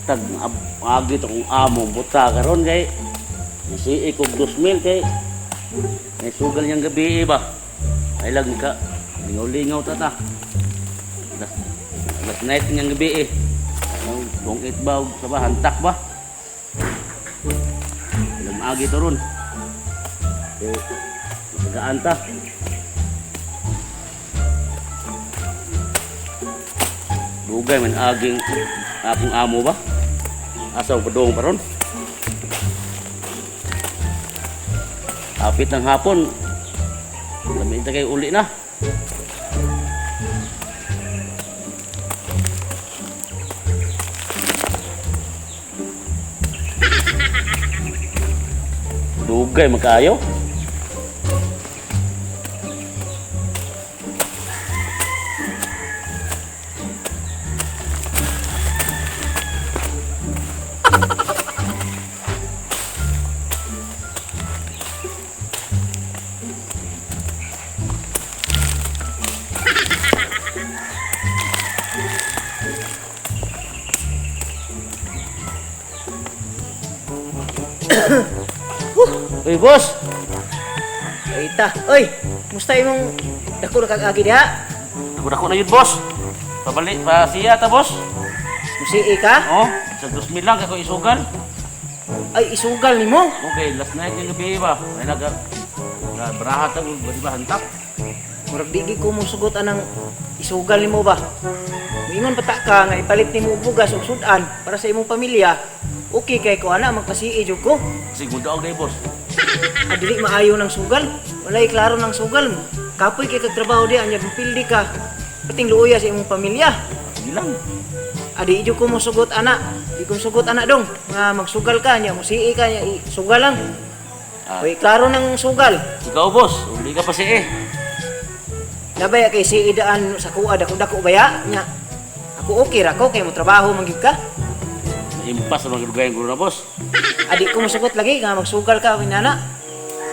Tag agi to kong amo buta karon kay si kog 2,000 kay may sugal niyang gabi ba. Ay lang ka lingaw-lingaw ta ta. Last, last night niyang gabi eh. Ang bungkit ba og sa ba hantak ba? Ilang maagi to ron. Eh, masagaan ta. Dugay man aging akong amo ba? Asa ang padung pa ron? Apit ng hapon. Lamig ta kay uli na. Dugay magkaayo. Uy, boss! Ay ta, oy, musta imong dako ra kag agi diha? Dako-dako na yun, boss. Pabalik pa siya ta, boss. Musii ka? Oh, sa 2,000 lang kako isugal. Ay isugal nimo. Okay, last night yung gabi ba? Ay naga brahat ang ba di ba hantak? Murag di gid ko mosugot anang isugal nimo ba. Moingon pa ta ka nga ipalit nimo og bugas ug sudan para sa imong pamilya. Okay kay ko ana magpasii jud ko. Kasi gundo og boss. Ah, dili maayo ng sugal. Walay klaro ng sugal. Kapoy kay kag trabaho di anya pildi ka. Pating luoya sa imong pamilya. Sige lang. Adi jud ko mosugot ana. Di ko mosugot ana dong. Nga magsugal ka nya musii ka nya sugal lang. Ah. Uy, klaro ng sugal. Ikaw, boss. Uli ka pa si eh. Nabaya kay si idaan sa kuha dako dako baya nya. Ako okay ra ko kay mo trabaho man gyud ka. Impas sa mga lugayan ko na, boss. Adi ko mosugot lagi nga magsugal ka inana.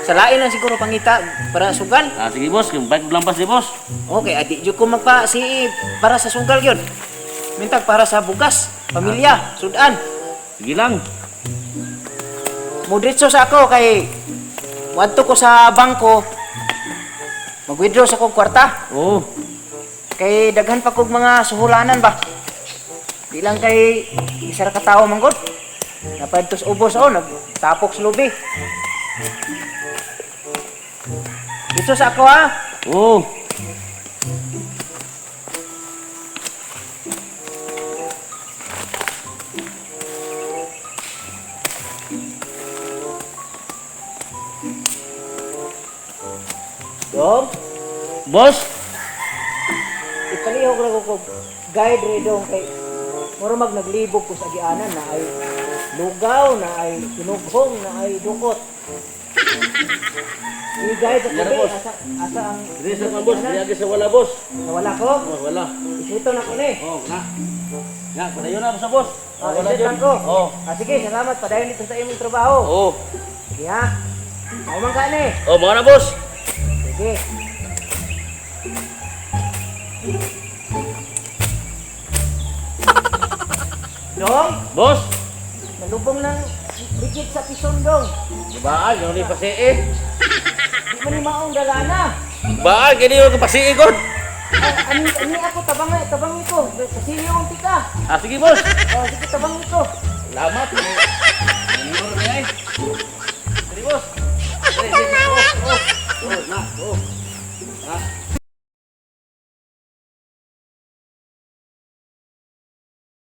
Sa lain lang siguro pangita para sugal. Ah, sige, boss. Kung bike lampas di, boss. Okay, adi jud ko magpa si para sa sugal gyud. Mintag para sa bugas, pamilya, sudan. Sige lang. Mudritso sa ako kay wadto ko sa bangko. Mag-withdraw sa kog kwarta. Oo. Kay daghan pa kog mga suhulanan ba. Di lang kay isa ra ka tawo man gud. Napadtos ubos oh, nagtapok sa lubi. Dito sa ako ha. Oo. Dong, Boss, ipalihog ra ko kog guide re dong kay mura mag naglibog ko sa agianan na ay lugaw, na ay sinughong, na ay dukot. I-guide ako Yan, be, boss. asa, asa ang Dili sa pa, boss. Dili sa wala, boss. Nawala ko. Oh, wala. Isuto na ko ni. Oh, na. Na, padayon na sa boss. Ah, wala isip yun. lang ko. Oh. Ah, sige, salamat. Padayon dito sa imong trabaho. Oo. Sige ha. Maumang ka ni. Oh, mga na, boss. Sige. Dong, Boss. nalubong ng ligid sa pison dong. Baan, ganun pa si eh. Di man ni maong dalana. Baan, ganun yung pasi eh, god. Ay, ani ani ako tabang tabang ko. Kasi yung tika. Ah, sige, boss. Oh, sige tabang ko. Salamat. Ano na eh. Sige, boss. Sige, sige. Oh, oh. Oh, na, oh. Na.